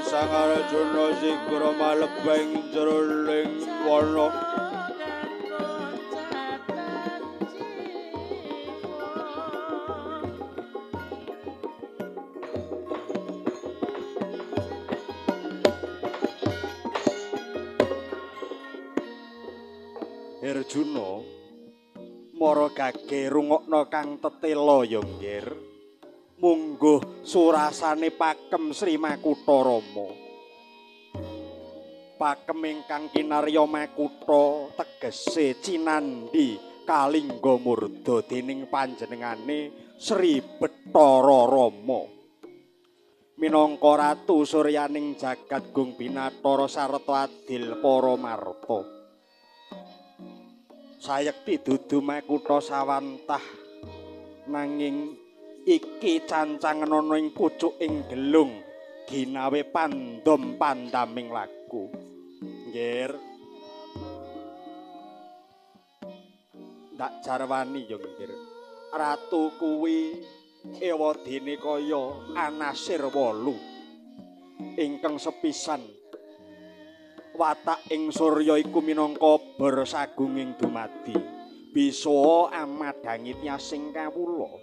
Sang Arjuna sigra malebeng jroning wana. Arjuna mara gage rungokna kang tetela ya nggir. Mungguh surasane pakem Sri Makutha Rama. Pakem ingkang kinarya makutha tegese cinandhi kalingga murda dening panjenengane Sri Bathara Rama. Minangka ratu suryaning jagat gung binathara sarta adil para marta. Sayekti dudu makutha sawantah nanging iki cancangen ana ing pucuking gelung ginawe pandom pandaming laku. Nggir. Ndak jarwani ya nggir. Ratu kuwi ewadene kaya anasir 8. Ingkang sepisan watak ing surya iku minangka obor sagunging dumadi. Bisa amadhangi tiasing kawula.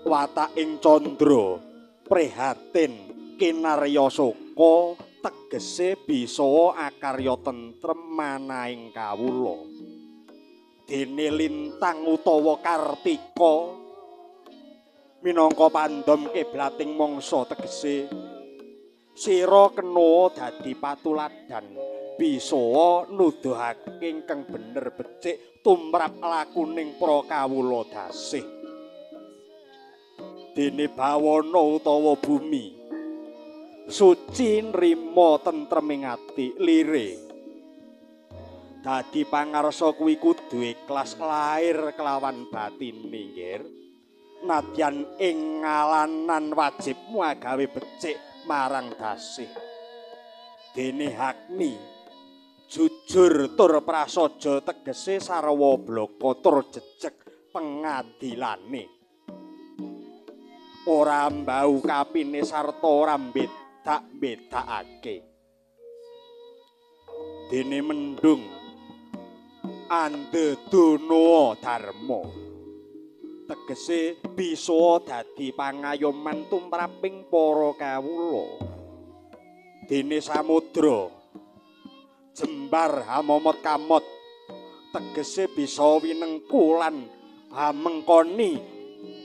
Watak ing candra prihatin kinarya soka tegese bisa akarya tentrem manaing kawula. Dene lintang utawa kartika minangka pandom kiblating mangsa tegese sira kena dadi patuladan bisa nuduhake ingkang bener becik tumrap lakuning para kawula dasih. Dene bawana utawa bumi suci nrima tentreming ati lire. Dadi pangarsa kuwi kudu ikhlas lair kelawan batine nggir. Nadyan ing ngalanan wajibmu agawe becik marang dasih. Dene hakni jujur tur prasaja tegese sarwa blaka tur jejeg pengadilane. Ora mbau kapine sarta ora mbedak-bedakake. Dene mendung andedana dharma tegese bisa dadi pangayoman tumraping para kawula. Dene samudra jembar hamomot kamot tegese bisa winengku lan hamengkoni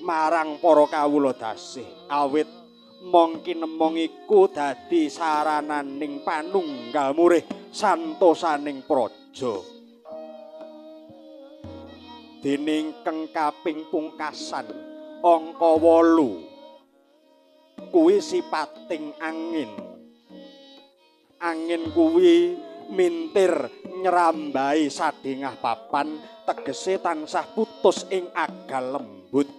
marang para kawula dasih. Awit mong kinemong iku dadi sarananing panunggal murih santosaning praja. Dene ingkang kaping pungkasan angka 8 kuwi sipating angin. Angin kuwi mintir nyrambahi sadhengah papan tegese tansah putus ing agal lembut.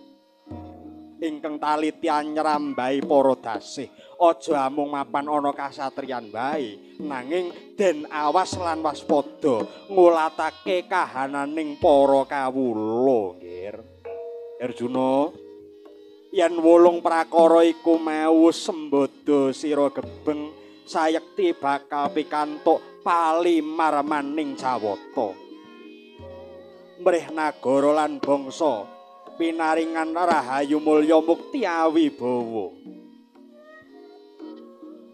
Ingkang talitian nyrambahi para dasih. Aja amung mapan ana kasatriyan wae, nanging den awas lan waspada ngulatake kahananing para kawula nggir. Arjuna, yen 8 prakara iku mau sembada sira gebeng sayekti bakal pikantuk palimarmaning Jawata. Mrih nagara lan bangsa pinaringan rahayu mulya mukti awibawa.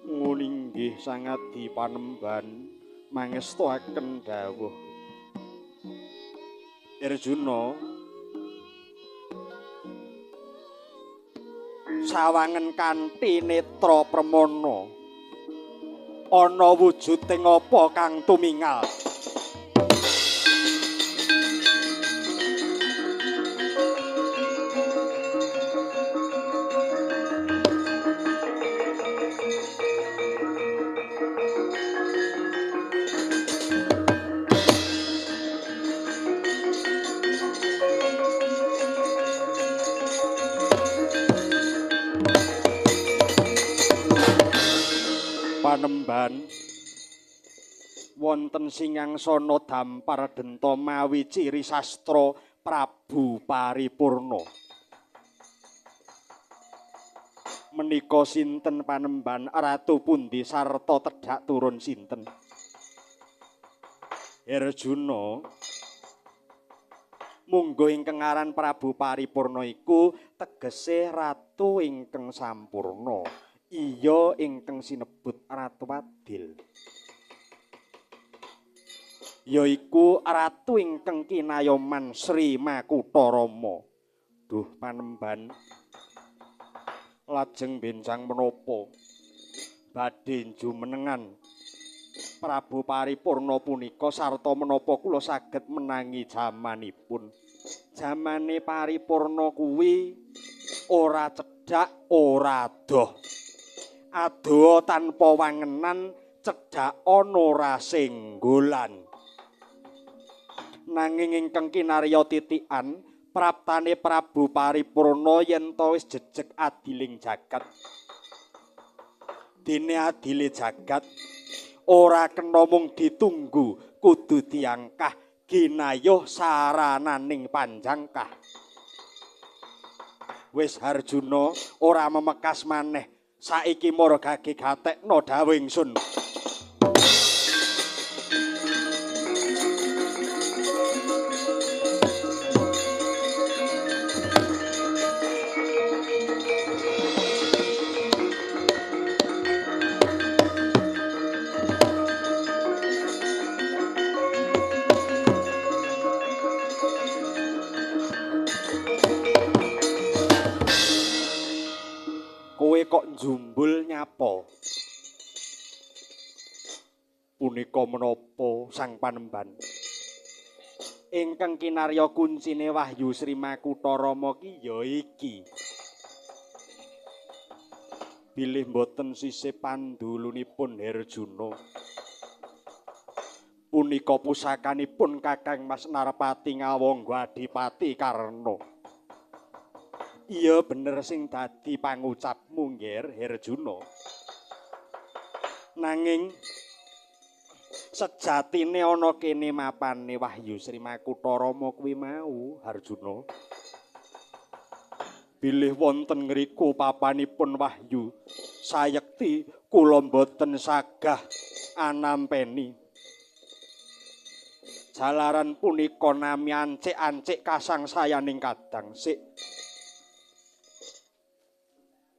Nguninggih sangadi panemban mangestuaken dawuh. Arjuna, sawangen kanthi netra premana ana wujuding apa kang tumingal. Panemban wonten singangsana dampar denta mawi ciri sastra Prabu Paripurna. Menika sinten panemban ratu pundi sarta tedhak turun sinten? Herjuna, mungguh ingkang aran Prabu Paripurna iku tegese ratu ingkang sampurna. Iya ingkang sinebut Ratu Adil. Yaiku ratu ingkang kinayoman Sri Makutha Rama. Duh panemban, lajeng benjang menapa badhe jumenengan Prabu Paripurna punika sarta menapa kula saged menangi jamanipun. Jamane Paripurna kuwi ora cedhak ora adoh. Adoh tanpa wangenan, cedhak ana ora senggolan. Nanging ingkang kinarya titikan praptane Prabu Paripurna yen ta wis jejeg adiling jagat. Dene adile jagat ora kena mung ditunggu, kudu diangkah ginayuh sarananing panjangkah. Wis Harjuna ora memekas maneh, saiki margage gatekna dawuh ingsun. Kowe kok njumbul nyapa? Punika menapa sang panemban? Ingkang kinarya kuncine Wahyu Sri Makutha Rama ki ya iki. Bilih boten sisih pandulunipun Herjuna. Punika pusakanipun Kakang Mas Narpati Ngawangga Adipati Karna. Iya bener sing dadi pangucapmu nggih Herjuna. Nanging sejatine ana kene mapane Wahyu Sri Makutha Rama kuwi mau Harjuna. Bilih wonten ngriku papanipun Wahyu, sayekti kula mboten sagah anampeni. Jalaran punika nami ancik-ancik kasangsayaning kadang sik.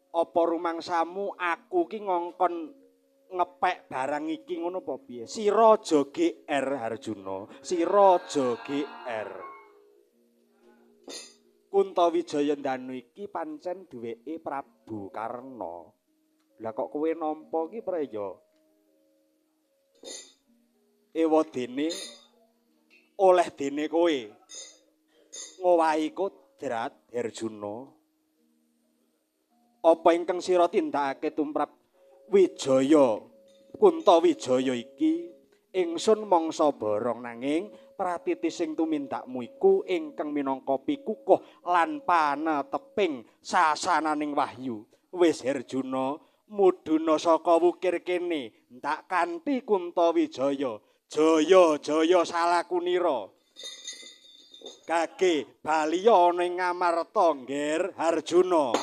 Apa rumangsamu aku ki ngongkon ngepek barang iki ngono apa piye? Sira aja GR Harjuna, sira aja GR. Kuntawijaya Ndanu iki pancen duweke Prabu Karna. Lah kok kowe nampa ki pre ya? Ewadene oleh dene kowe ngowahi kodrat Herjuna. Apa ingkang sira tindakake tumrap Wijaya Kuntawijaya iki? Ingsun mangsa borong, nanging pratiti sing tumindakmu iku ingkang minangka pikukuh lan paneteping sasananing wahyu. Wis Herjuna, mudhuna saka wukir kene ndak kanthi Kuntawijaya. Jaya jaya salakunira. Gage baliya ana ing Ngamarta ngger Harjuna.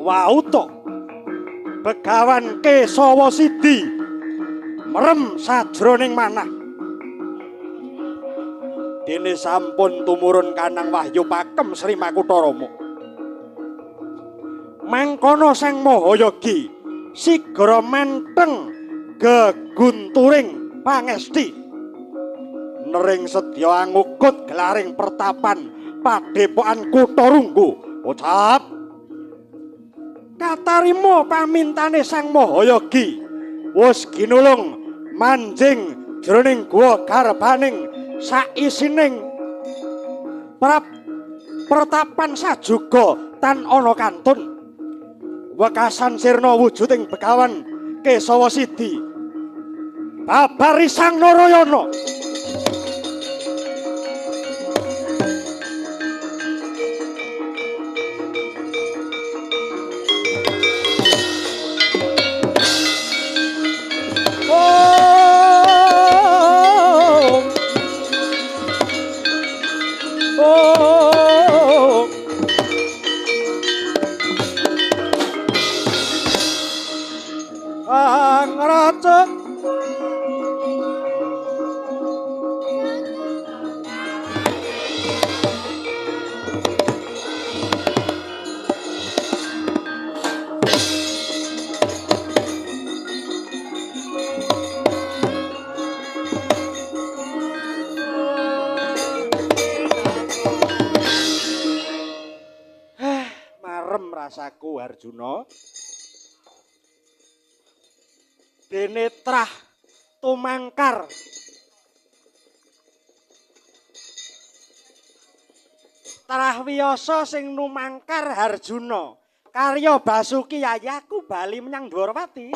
Wauta Begawan Kesawa Sidi merem sajroning manah. Dene sampun tumurun kanang wahyu pakem Sri Makutha Rama. Mangkono Sang Mahayagi sigra menteng gegunturing pangesti. Nering sedya angugut gelaring pertapan padepokan Kutha Runggu. Ucap katarima pamintane Sang Mahayagi. Wis ginulung manjing Jroning guwa garbaning saisining pertapan sajuga tan ana kantun. Wekasan sirna wujuding Begawan Kesawa Sidi babari Sang Narayana. Rasaku Arjuna dene trah tumangkar trah wiyasa sing numangkar Arjuna karya Basuki yayaku bali menyang Dwarawati.